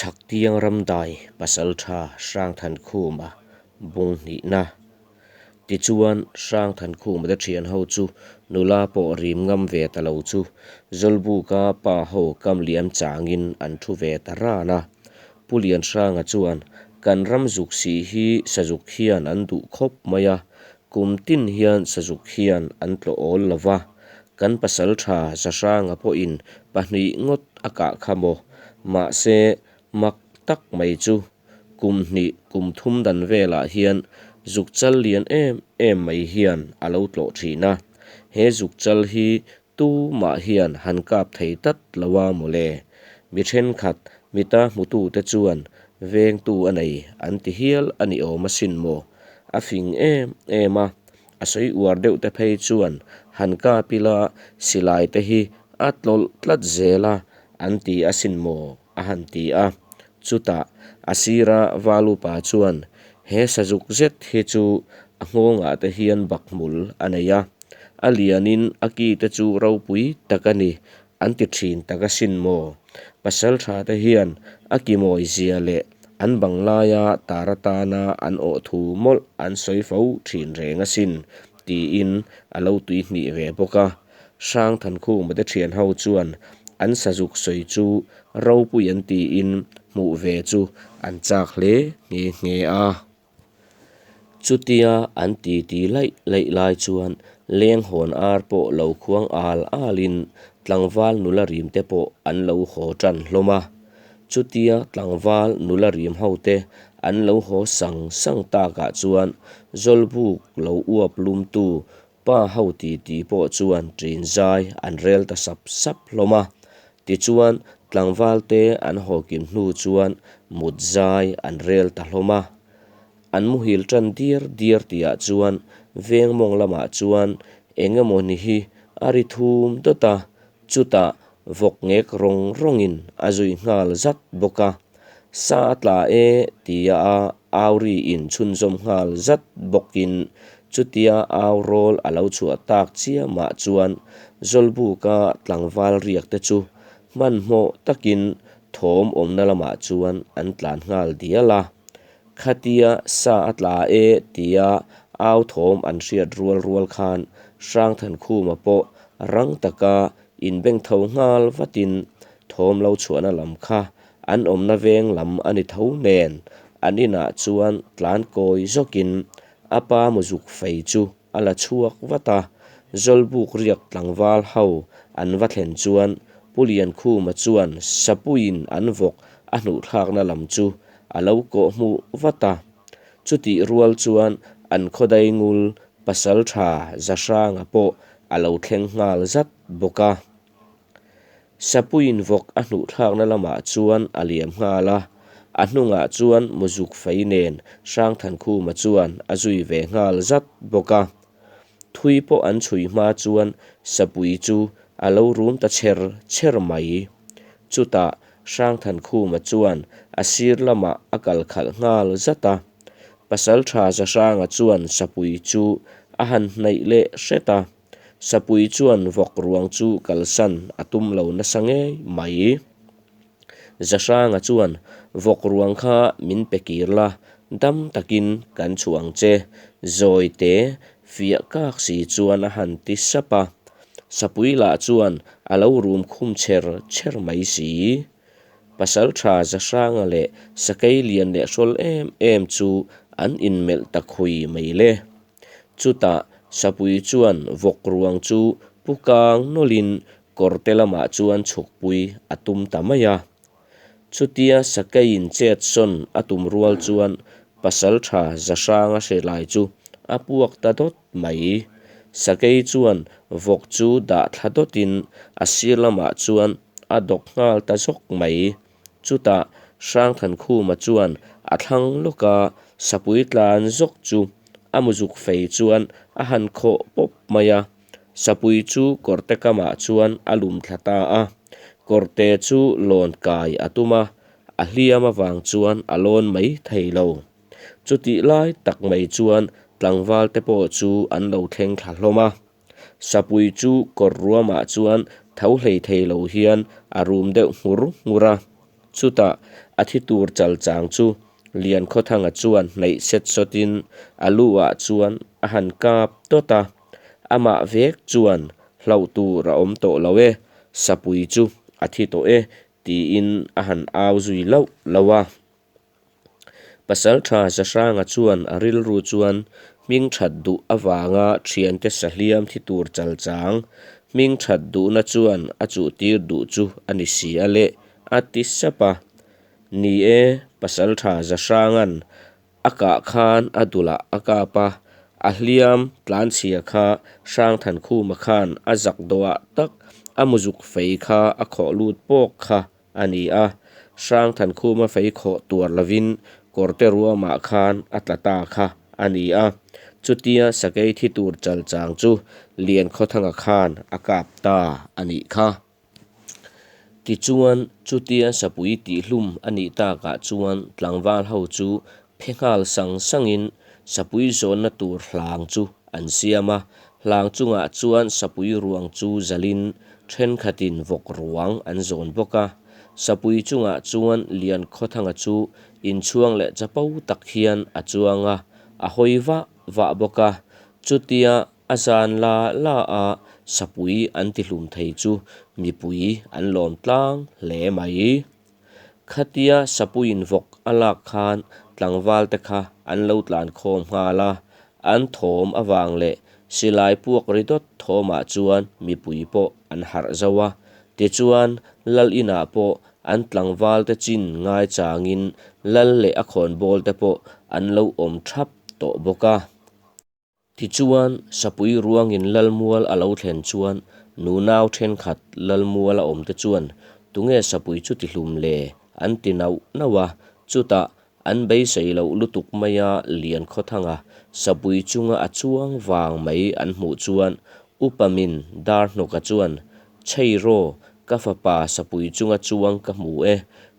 Chhaktiang ramdai pasaltha Hrangthankhuma bung hnihna. Tichuan, Hrangthankhuma te thian ho chu nula pawh rim ngam ve ta lo chu Zawlbuka pa ho kam liam changin an thu ve ta ran a. Pu Lianhranga chuan, Kan ram zuk si hi sazuk hian an duh khawp mai a, kum tin hian sazuk hian an tlawh awl lo va, kan pasaltha Zahranga pawhin pahnih ngawt a kah kha maw? Mahse, mak tak mai chu kum hnih kum thum dan velah hian zuk chal lian em em mai hian a lo tlawh thin a, he zuk chal hi Tumah hian han kap thei tlat lo a mawle. Mi thenkhat mita hmutute chuan vengtu a nei an ti hial a ni awm asin maw? A fing em em a, a sawi uar deuh te phei chuan han kap ila silai te hi a tlawlh tlat zel a an ti asin maw? a han ti a. Chutah a sira Valupa chuan he sazuk zet hi chu a nghawngah te hian bakhmul a nei a, a lianin a ki te chu ropui tak a ni an ti thin tak asin maw? Pasaltha te hian a ki mawi zia leh an bang laia tar atana an awh thu mawlh an sawi fo thin reng asin tiin a lo tuihnih ve bawk a. Hrangthankhuma te thian ho chuan an sazuk sawi chu ropui an tiin hmuh ve chu an chak hle nghe nghe a. Chutia an titi laih laih lai chuan lenghawn ar pawh lo khuang al alin tlangval nula rim te pawh an lo haw tan hlawm a. Chutia tlangval nula rim ho te an lo haw sang sang takah chuan Zawlbuk lo uap lumtu Pa ho titi pawh chuan ṭin zai an rel ta sap sap hlawm a. Tichuan, tlangvalte an haw kim hnu chuan mut zai an rel ta hlawm a. An muhil ṭan diar diar tihah chuan veng mawng lamah chuan eng emaw ni hi a ri thum dawt a, chutah vawk ngek rawng rawngin a zui nghal zat bawk a. Sa a tla e tia a au ri in chhunzawm nghal zat bawkin chutia au rawl a lo chhuah tak chiamah chuan Zawlbuka tlangval riak te chu hmanhmawh takin thawm awmna lamah chuan an tlan nghal dial a. Khatia sa a tla e tia au thawm an hriat rual rual khan Hrangthankhuma pawh rang taka inbeng tho nghal vatin thawm lo chhuahna lam kha an awmna veng lam a ni tho nen an inah chuan tlan kawi zawkin a pa muzuk fei chu a la chhuak vat a, Zawlbuk riak tlangval ho an va thlen chuan Pu Liankhuma chuan Sapuiin an vawk a hnuhthlakna lam chu a lo kawh hmuh vat a, chutih rual chuan an khawdai ngul pasaltha Zahranga pawh a lo thleng nghal zat bawk a. Sapuiin vawk a hnuhthlakna lamah chuan a liam nghal a, a hnungah chuan muzuk fei nen Hrangthankhuma chuan a zui ve nghal zat bawk a. Thui pawh an chhui hma chuan Sapui chu a lo rum ta chher chher mai. Chutah Hrangthankhuma chuan a sir lamah a kal khalh nghal zat a. Pasaltha Zahranga chuan Sapui chu a han hnaih leh hret a. Sapui chuan vawk ruang chu kalsan a tum lo nasa ngei mai. Zahranga chuan vawk ruang kha min pe kir la, dam takin kan chhuah ang che, zawi te fiah kak si chuan a han ti sap a. Sapui lah chuan a lo rum khum chher chher mai si. Pasaltha Zahranga leh Sakei lian leh hrawl em em chu an inmelh ta khui mai le. Chutah Sapui chuan vawk ruang chu pu kang nawlhin kawrte lamah chuan chhukpui a tum ta mai a. Chutia Sakeiin chet sawn a tum rual chuan Pasaltha Zahranga hre lai chu a puak ta dawt mai. Sakei chuan vawk chu dah thla dawtin a sir lamah chuan a dawk nghal ta zawk mai. Chutah Hrangthankhuma chuan a thlang lawk a, sapui tlan zawk chu a muzuk fei chuan a han khawh pawp mai a. Sapui chu kawrte kamah chuan a lum thla ta a, kawrte chu lawn kai a tum a, a hliam avang chuan a lawn mai thei lo. Chutih lai tak mai chuan tlangval te pawh chu an lo thleng thla hlawm a. Sapui chu kawr ruamah chuan tho hlei thei lo hian a rum deuh nghur nghur a. Chutah a thi tur chal chang chu Liankhawthanga chuan hnaih set sawtin a lu ah chuan a han kap dawt a, amah vek chuan hlauh tur a awm tawh lo e, sapui chu a thi tawh e tiin a han au zui lauh lauh a. Pasalṭha Zahranga chuan a rilru chuan hming ṭhat duh avanga ṭhiante sahliam thi tur chal chang, hming ṭhat duhna chuan a chuhtir duh chu a ni si a leh a ti sap a. Ni e, Pasalṭha Zahranga'n a kah khan a dulah a kap a, a hliam tlanchhia kha Hrangthankhuma khan a zak dawhah tak a muzuk fei kha a khawh lut pawk kha a ni a, Hrangthankhuma fei khawh tuar lovin kawrte ruamah khan a tla ta kha a ni a, chutia sakei thi tur chal chang chu Liankhawthanga khan a kap ta a nih kha. Tichuan, chutia sapui tihhlum a nih takah chuan tlangval ho chu phe nghal sang sangin sapui zawnna tur hlang chu an siam a, hlang chungah chuan sapui ruang chu zalin thenkhatin vawk ruang an zawn bawk a. Sapui chungah chuan Liankhawthanga chu inchhuang leh chapo tak hian a chuang a, a hawi vah vah bawk a. Chutia A zan la la a sapui an ti hlum thei chu mipui an lawm tlang hle mai. Khatia sapuiin vawk a lak khan tlangval te kha an lo tlan khawm nghal a, an thawm avang leh silai puak ri dawt thawmah chuan mipui pawh an harh zo a. Tichuan lal inah pawh an tlangval te chin ngaichangin lal leh a khawnbawl te pawh an lo awm thap tawh bawk a. Tichuan, sapui ruangin Lalmual a lo thlen chuan nunau thenkhat Lalmual a awmte chuan, Tunge sapui chu tihlum le? an ti nauh nauh a. Chutah, an beisei loh lutuk maia Liankhawthanga sapui chunga a chuang vang mai an hmuh chuan Upa min Darhnawka chuan, Chhei raw, ka fapa sapui chunga chuang ka hmu e,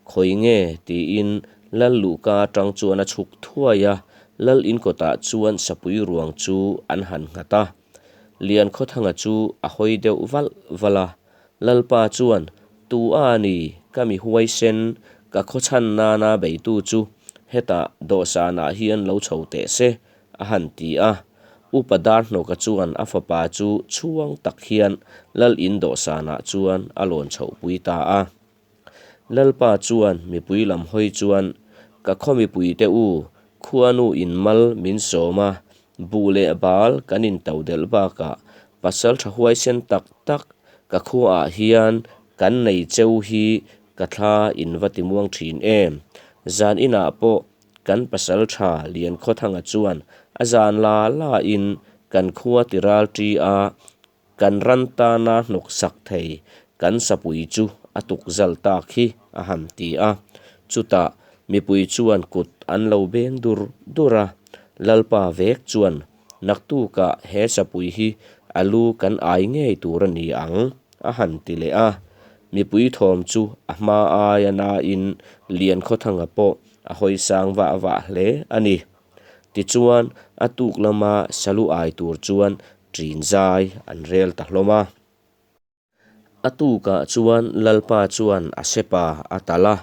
khawi nge? tiin Lal luhka atang chuan a chhuk thuai a, Lal inkawtah chuan sapui ruang chu an han nghat a. Liankhawthanga chu a hawi deuh valh valh a, Lalpa chuan, Tu a ni, ka mi huaisen, ka khawchhan nana beitu chu hetah dawhsanah hian lo chho teh se, a han ti a. Upa Darhnawka chuan a fapa chu chhuang tak hian Lal in dawhsanah chuan a lawn chhohpui ta a. Lalpa chuan mipui lam hawi chuan, Ka khaw mipuite u, khuanu in mal min sawm a, buh leh bal kan in to delh bakah pasal tha huaisen tak tak ka khuaah hian kan nei cheu hi ka thla in va ti muang thin em. Zan inah pawh kan pasal tha Liankhawthanga chuan a zan la la in kan khua ti ral ṭi a, Kan ran tana hnawk sak thei kan sapui chu a tuk zal tak hi a han ti a. Chutah mipui chuan kut an lo beng dur dur a, Lalpa vek chuan naktukah he sapui hi a lu kan ai ngei tur a ni ang a han ti leh a. Mipui thawm chu a hma aia nain Liankhawthanga pawh a hawi sang vah vah hle a ni. Tichuan a tuk lama salu ai tur chuan Ṭin zai an rel ta hlawm a. A tukah chuan Lalpa chuan a sepa a talh a,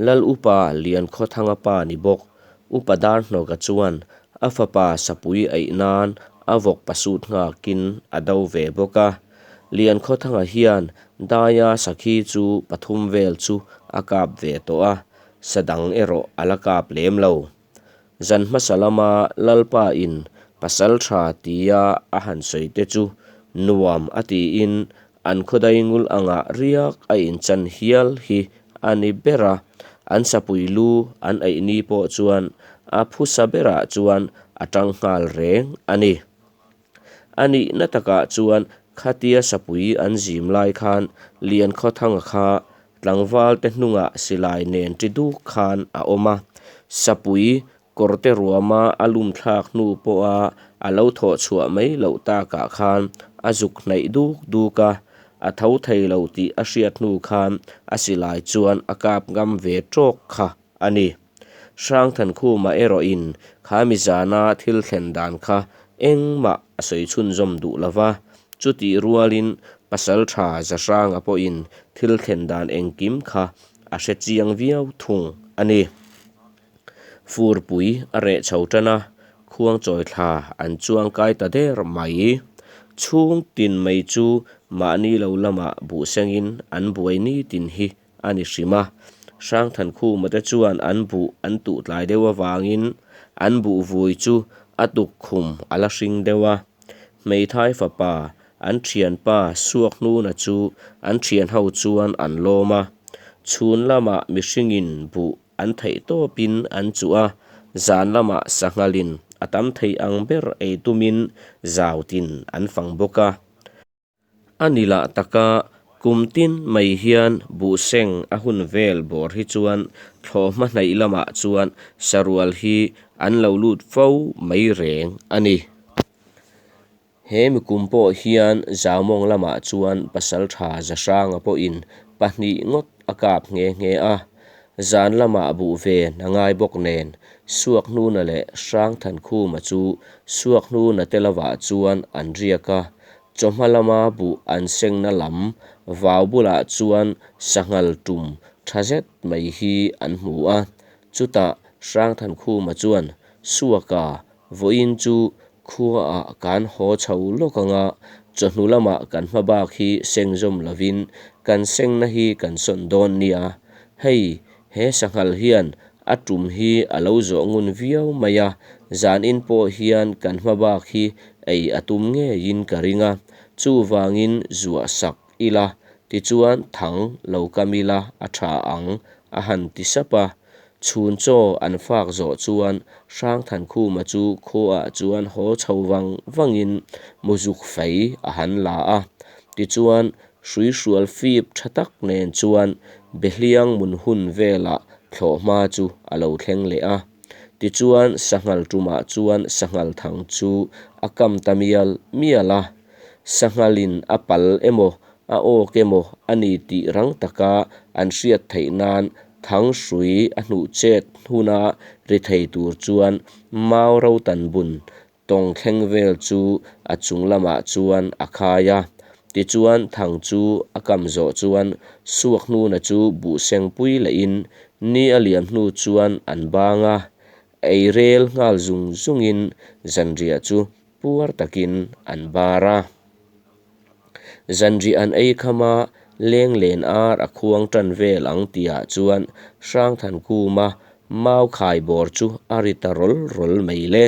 Lal Upa Liankhawthanga pa ni bawk Upa Darhnawka chuan a fapa sapui aih nan a vawk pasut nghakin a do ve bawk a. Liankhawthanga hian daia sakhi chu pathum vel chu a kap ve tawh a, sa dang erawh a la kap lem lo. Zan hmasa lama Lalpa in pasal tha tia a han sawi te chu nuam a tiin an khawdai ngul angah riak a inchan hial hi a ni ber a, an sapui lu an eih ni pawh chuan a phusa berah chuan a tang nghal reng a ni. A nihna takah chuan khatia sapui an zim lai khan Liankhawthanga kha tlangval te hnungah silai nen ṭi duk khan a awm a, sapui kawrte ruama a lum thlak hnu pawha a lo thawh chhuah mai loh takah khan a zuk hnaih duk duk a, a tho thei lo tih a hriat hnu khan a silai chuan a kap ngam ve ṭawk kha a ni. Hrangthankhuma erawhin kha mizana thil thlen dan kha engmah a sawi chhunzawm duh lo va, chutih rualin Pasaltha Zahranga pawhin thil thlen dan engkim kha a hre chiang viau thung a ni. Furpui a reh chho tan a, khuangchawi thla an chuang kai ta der mai. Chhung tin mai chu mahni lo lamah buh sengin an buai nitin hi a ni hrim a. Hrangthankhuma te chuan an buh an tuh tlai deuh avangin an buh vui chu a tukkhum a la hring deuh a. Hmeithai fapa an thianpa Suakhnuna chu an thianho chuan an lawm a. Chhun lamah mihringin buh an theih tawpin an chuh a, zan lamah sanghalin a tam thei ang ber ei tumin zautin an fang bawk a. A ni lah taka kum tin mai hian buhseng a hun vel bawr hi chuan thlawhhma hnaih lamah chuan sarual hi an lo lut fo mai reng a ni. He mikum pawh hian Zaumawng lamah chuan Pasaltha Zahranga pawhin pahnih ngawt a kap nghe nghe a. Zan lamah buh ven a ngai bawk nen Suakhnuna leh Hrangthankhuma chu Suakhnuna te lovah chuan an riak a. Chawhma lama buh an sengna lam vau bulah chuan sanghal tum tha zet mai hi an hmu a. Chutah Hrangthankhuma chuan Suaka Vawiin chu khuaah kan haw chho lawk ang a, chawhnu lamah kan hma bak hi seng zawm lovin kan sengna hi kan sawn dawn nia. Hei, he sanghal hian a tum hi a lo zawh ngun viau mai a, zanin pawh hian kan hma bak hi ei a tum ngeiin ka ring a, chuvangin zuah sak ila, tichuan thang lo kam ila a tha ang, a han ti sap a. Chhun chaw an fak zawh chuan Hrangthankhuma chu khuaah chuan haw chho vang vangin muzuk fei a han la a. Tichuan, hruihrual fip tha tak nen chuan Behliang mun hun velah thlawhhma chu a lo thleng leh a. Tichuan, sanghal tumah chuan sanghal thang chu a kam ta mial mial a. Sanghalin a pal emaw a awk emaw a ni tih rang taka an hriat theih nan Thanghrui a hnuh chet huna ri thei tur chuan mau ro tan bun tawng thleng vel chu a chung lamah chuan a khai a. Tichuan thang chu a kam zawh chuan suak hnuna chu buhseng pui lehin ni a liam hnu chuan an bang a, ei rel nghal zung zungin zanriah chu puar takin an bar a. Zanriah an ei kham a, leng len ar a khuang tan vel ang tihah chuan Hrangthankuma mau khai bawr chu a ri ta rawl rawl mai le.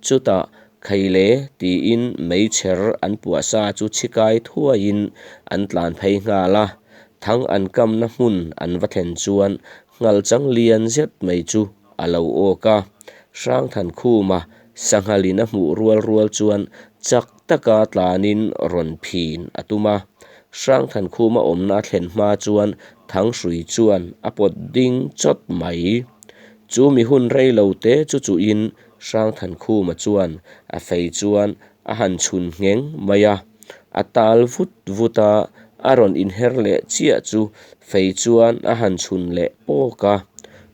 Chutah, Khaile tiin meichher an puah sa chu chhikai thuaiin an tlan phei nghal a. Thang an kamna hmun an va thlen chuan nghalchang lian zet mai chu a lo awk a. Hrangthankhuma sanghalin a hmuh rual rual chuan chak taka tlanin rawn phin a tum a. Hrangthankhuma awmna a thlen hma chuan Thanghrui chuan a pawt ding chawt mai. Chu mi hun rei lo te chu chuhin Hrangthankhuma chuan a fei chuan a han chhun ngheng mai a. A tal vut vut a, a rawn inher leh chiah chu fei chuan a han chhun leh pawk a.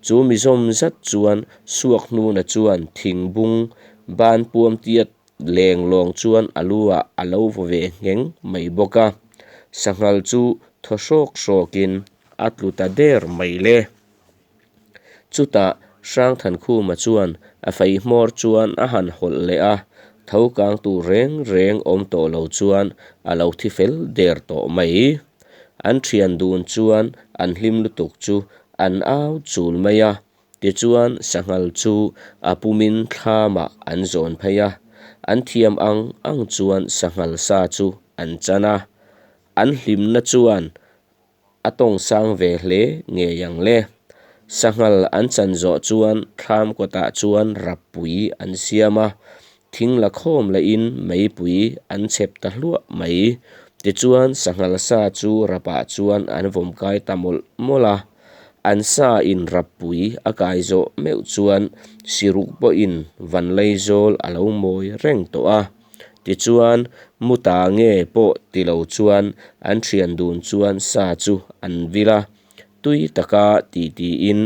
Chu mi zawm zat chuan Suakhnuna chuan thingbung ban puam tiat leng lawng chuan a lu ah a lo vaw ve ngheng mai bawk a. Sanghal chu thaw hrawk hrawkin a tlu ta der mai le. Chutah Hrangthankhuma chuan a fei hmawr chuan a han hawlh leh a, tho kang tur reng reng awm tawh lo chuan a lo thi fel der tawh mai. An thian dun chuan an hlim lutuk chu an au chul mai a, tichuan sanghal chu a pumin thlamah an zawn phei a, an thiam ang ang chuan sanghal sa chu an chan a, an hlimna chuan A tawng sang ve hle ngei ang le. Sanghal an chan zawh chuan thlam kawtah chuan rappui an siam a, thing la khawm lehin meipui an chhep ta hluah mai. Tichuan sanghal sa chu rapah chuan an vawm kai ta mawlh mawlh a. An sa in rappui a kai zawh meuh chuan siruk pawhin vanlaizawl a lo mawi reng tawh a. Tichuan, mu ta nge pawh ti lo chuan an thian dun chuan sa chu an vil a, tui taka ti tiin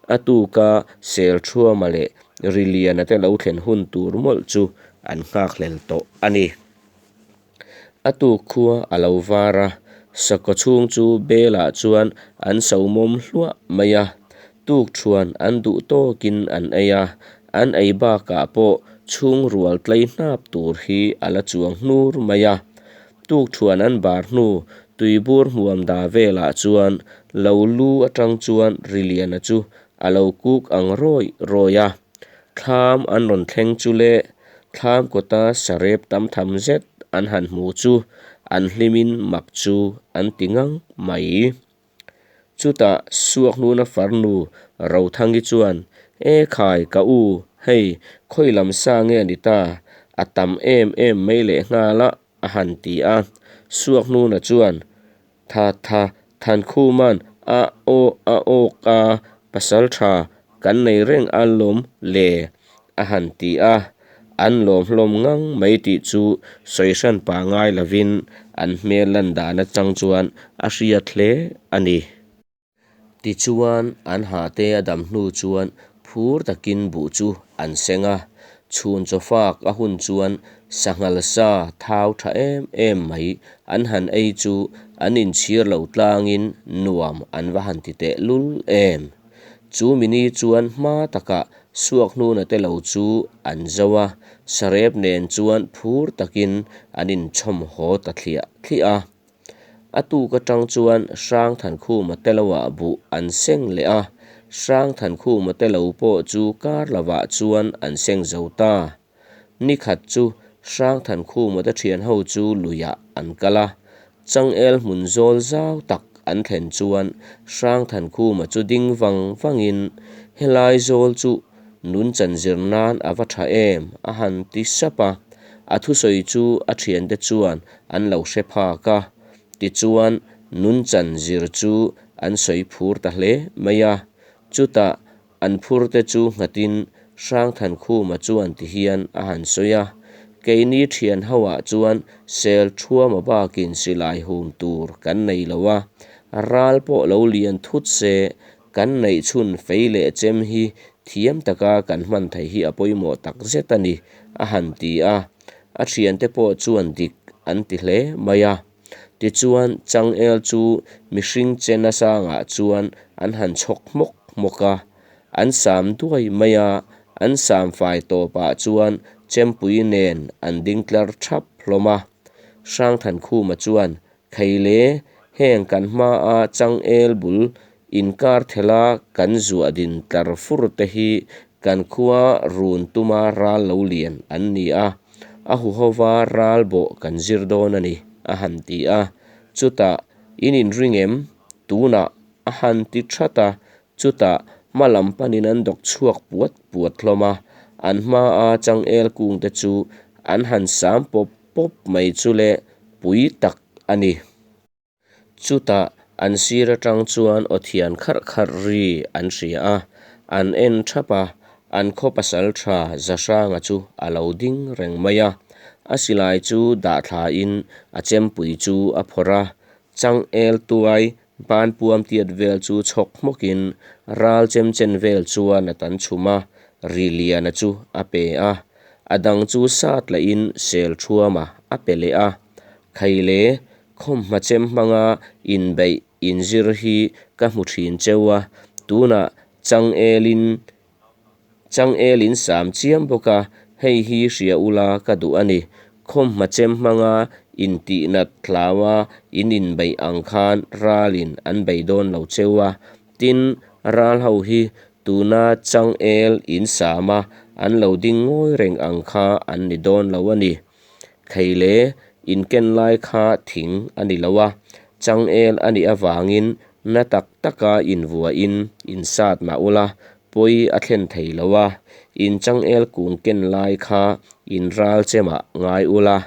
a tuka Selthuama leh Riliana te lo thlen hun tur mawlh chu an nghakhlel tawh a ni. A tuk khua a lo var a, Sakaw chhung chu belah chuan an so mawm hluah mai a, tukṭhuan an duh tawkin an ei a, an ei bakah pawh chhungrual tlei hnap tur hi a la chuang hnur mai a. Tukṭhuan an bar hnu tuibur hmuam da velah chuan lo lu aṭang chuan Riliana chu a lo kuk ang rawih rawih a. Thlam an rawn thleng chu le, thlam kawta sarep tam tham zet an han hmu chu an hlimin mak chu an ti ngang mai. Chutah Suakhnuna farnu Rothangi chuan, E khai ka u, hei khawi lam sa nge ni ta, a tam em em mai lehnghal a, a han ti a. Suakhnuna chuan, Tha tha Thankhuma'n a aw a awk a, pasal tha kan nei reng a lawm le, a han ti a. An lawm hlawm ngang mai tih chu sawi hran pa ngai lovin an hmel lan dan atang chuan a hriat hle a ni. Tichuan, an hahte a dam hnu chuan phur takin buh chu an seng a, chhun chawfak a hun chuan sanghal sa thau tha em em mai an han ei chu an inchhir lo tlangin nuam an va han ti teh lul em. Chu mini chuan hma takah Suakhnuna te lo chu an zo a, sarep nen chuan phur takin an inchhawm haw ta thliah thliah a. A tuk atang chuan Hrangthankhuma te loah buh an seng leh a, Hrangthankhuma te lo pawh chu kar lovah chuan an seng zo ta. Ni khat chu Hrangthankhuma te thian ho chu luiah an kal a, changel hmun zawl zau tak an thlen chuan Hrangthankhuma chu ding vang vangin, Helai zawl chu nun chanzir nan a va tha em? a han ti sap a. A thusawi chu a thiante chuan an lo hre phak a, tichuan nunchan zir chu an sawi phur ta hle mai a. Chutah an phurte chu nghatin Hrangthankhuma chuan tihian a han sawi a, Keini thian hoah chuan sel thuama bakin silai hum tur kan nei lo a, ral pawh lo lian thut se kan neih chhun fei leh chem hi thiam taka kan hman theih hi a pawimawh tak zet a ni, a han ti a. A thiante pawh chuan dik an ti hle mai a. Tichuan, changel chu mihring che nasangah chuan an han chhawk hmawk hmawk a. An sam duai mai a, an sam fai tawpah chuan chempui nen an ding tlar thap hlawm a. Hrangthankhuma chuan, Kheile, heng kan hmaa changel bul inkar thela kan zuah din tlar fur te hi kan khua run tuma ral lo lian an ni a, a huhova ral bawh kan zir dawn a ni, a han ti a. Chutah, In inring em? Tunah, a han ti that a, chutah hma lam panin an dawk chhuak puat puat hlawm a, an hmaa changel kungte chu an han sam pawp pawp mai chu le pui tak a ni. Chutah an sir atang chuan aw thian kharh kharh ri an hria a, an en thap a, an khaw pasal tha Zahranga chu a lo ding reng mai a. A silai chu dah thlain a chempui chu a phawrh a, changel tuai ban puam tiat vel chu chhawk hmawkin ral chem chen vel chuan a tan chhum a, ri liana chu a pe a. A dang chu sat lahin sel thuama a pe leh a. Khaile, khawmhma chem hmanga inbeih inzir hi ka hmu thin cheu a, tunah changelin changelin sam chiam bawk a, hei hi hria ula ka duh a ni. Khawmhma chem hmanga intihnat hlaua in inbeih ang khan ralin an bei dawn lo cheu a, tin, ral ho hi tuna changel in sama an lo ding ngawi reng ang kha an ni dawn lo a ni. Kheile inken lai kha thing a ni lo a, changel a nih avangin na tak taka invuahin insat mah ula pawi a thlen thei lo a, in changel kung ken lai kha in ral che mah ngai ula.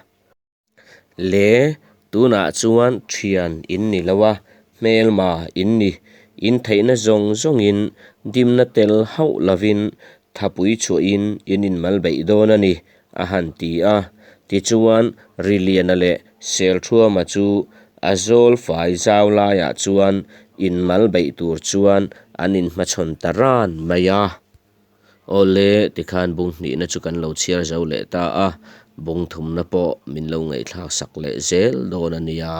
Le, tunah chuan thian in ni lo a, hmelma in ni. In theihna zawng zawngin dimna tel hauh lovin thapui chhuahin in inmal beih dawn a ni, a han ti a. Tichuan, Riliana leh Selthuama chu a zawl fai zau laiah chuan inmal beih tur chuan an inhmachhawn ta ran mai a. Awle, tikhan bung hnihna chu kan lo chhiar zo leh ta a, bung thumna pawh min lo ngaihthlak sak leh zel dawn a nia.